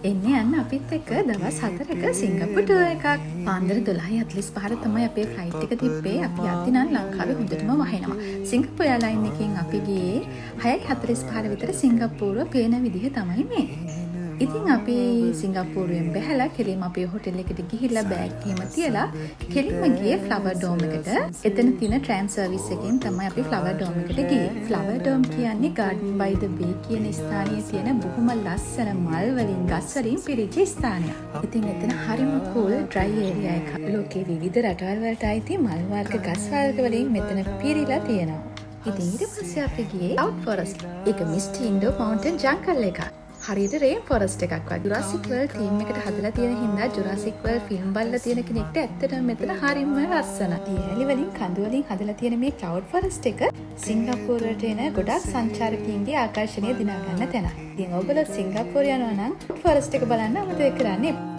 එන්න යන්න අපිත් එක්ක දවස් 4ක සිංගප්පූර් ටුවර් එකක්. පාන්දර 12:45 තමයි අපේ ෆ්ලයිට් එක තිබ්බේ. අපි යද්දි නම් ලංකාවේ හොඳටම වහිනවා. සිංගප්පූර් එයාලයින් එකෙන් අපි ගියේ 6:45 විතර. සිංගප්පූරුව පේන විදිහ තමයි මේ. ඉතින් අපි සිංගප්පූරුවෙන් බැහැලා කෙලින්ම අපේ හොටෙල් එකට ගිහිල්ලා බෑග් එහෙම තියලා කෙලින්ම ගියේ ෆ්ලවර් ඩෝම් එකට. එතන තියෙන ට්‍රෑම් සර්විස් එකෙන් තමයි අපි ෆ්ලවර් ඩෝම් එකට ගියේ. ෆ්ලවර් ඩෝම් කියන්නේ ගාඩන් බයි ද බේ කියන ස්ථානයේ තියෙන බොහොම ලස්සන මල් වලින්, ගස් වලින් පිරිච්ච ස්ථානයක්. ඉතින් එතන හරිම කූල් ඩ්‍රයි ඒරියා එකක්. ලෝකේ විවිධ රටවල් වලට අයිති මල් වර්ග, ගස් වර්ග වලින් මෙතන පිරීලා තියෙනවා. ඉතින් ඊට පස්සේ අපි ගියේ ක්ලවුඩ් ෆොරස්ට්. ඒක මිස්ටි ඉන්ඩෝර් මවුන්ටන් ජංගල් එකක්. හරියට රේන් ෆොරස්ට් එකක් වගේ. ජුරාසික් වර්ල්ඩ් තීම් එකට හදලා තියෙන හින්දා ජුරාසික් වර්ල්ඩ් ෆිල්ම් බලලා තියෙන කෙනෙක්ට ඇත්තටම මෙතන හරිම ලස්සනයි. දියඇලි වලින්, කඳු වලින් හදලා තියෙන මේ ක්ලවුඩ් ෆොරස්ට් එක සිංගප්පූරුවට එන ගොඩක් සංචාරකයින්ගේ ආකර්ෂණය දිනා ගන්න තැනක්. ඉතින් ඔයගොල්ලෝ සිංගප්පූරු යනවා නම් ෆොරස්ට් එක බලන්න අමතක කරන්න එපා.